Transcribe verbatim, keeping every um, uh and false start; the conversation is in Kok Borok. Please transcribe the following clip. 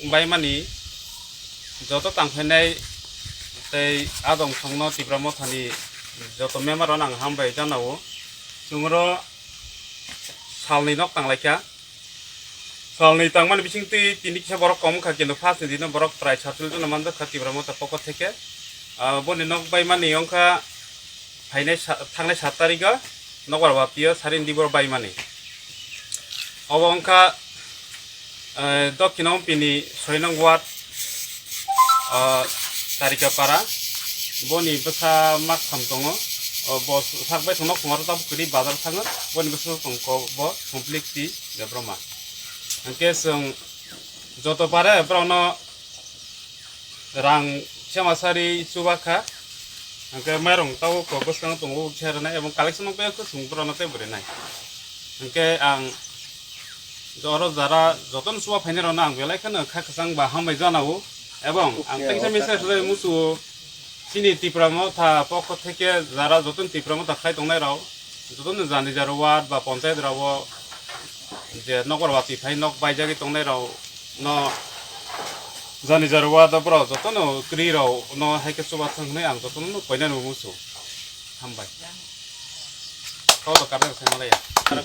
Baimani joto tangphainai tei adong songno Tipra Mothani joto member-no ang hambai janao. Chwngno salni nok tanglaikha. Salni tangmani bisingtwi tini kisa borok kom wngkha, kintu first ni dino borok prai satul jono manjakha Tipra Motha pokot theke. Ah, boni nok baimani wngkha phainai sa-, thangnai sat tarikho nokbar baptio sarin dibor baimani. Obo wngkha, eh, Dokkino Umpini soi nong ward, ah, Tarikapara. Boni bwsa mak tham tongo. O bo sak bai thangno khungaro tabuk kwrwi bazar thango. Boni bwsa tongkho bo Sompliktwi Debbarma. Hwnkhe chwng joto pare borokno rang sema sari chuba kha. Hwnkhe mairung tabuk kok bwskango tongo khe rwnai, ebong collection no paiya khe chwng borokno tei bo rinai. Hwnkhe ang oro jara jotono chuba phainai rokno ang belai kheno kha kwchang ba hambai janao. Ebong ang tei kisa message rwui muchungo, chini Tipra Motha pokho theke jara jotono Tipra Motha khlai tongnai rok, jotono jani jaro ward ba ponchayat rok o je nokbar watwi phai nok baijagwi tongnai rok no jani jaro ward o borok jotono kwrwi rok no hai khe chuba thang hwnwi ang jotono no koinani muchungo. Hambai. Kok da karjak sai malaya.